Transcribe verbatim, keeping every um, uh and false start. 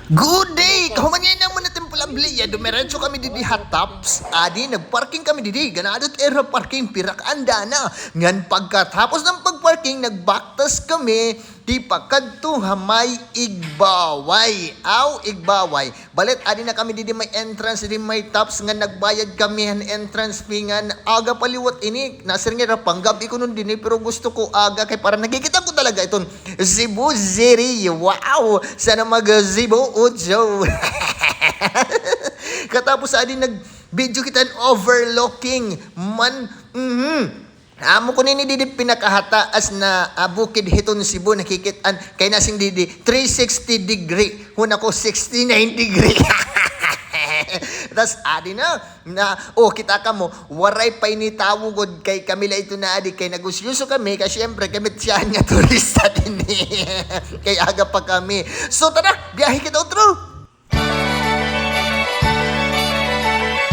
Good day! Kahuman ngay-an namon na Templo Ablea, dumiretso kami didi ha Tops. Adi, nagparking kami didi. Ganado it ira parking, pira ka andana. Ngan pagkatapos ng pagparking, nagbaktas kami, tipakadto ha may Igbaway. Aw, Igbaway. Balit, adi na kami didi may entrance, didi may Tops, nga nagbayad kami han entrance fee, ngan aga pa liwat ini. Nasiring nga ira panggabi kuno didi, pero gusto ko aga kay para nakikita ko talaga iton Cebu City. Wow! Sana mag Cebu Ocho. Katapos adi nag-video kita hin overlooking man. Mhm. Amo kuno ini didi pinakahataas na, ah, bukid hiton Cebu nakikit-an kay nasiring didi three sixty degree. Hun ako sixty-nine degree. Tas adi na. Na, oh, kita kamo, waray pa ini tawo gud kay kami la ito na adi kay nag-usyoso kami kay siyempre kami it siyahan nga turista dinhi. Kay aga pa kami. So tara, biyahe kita utro.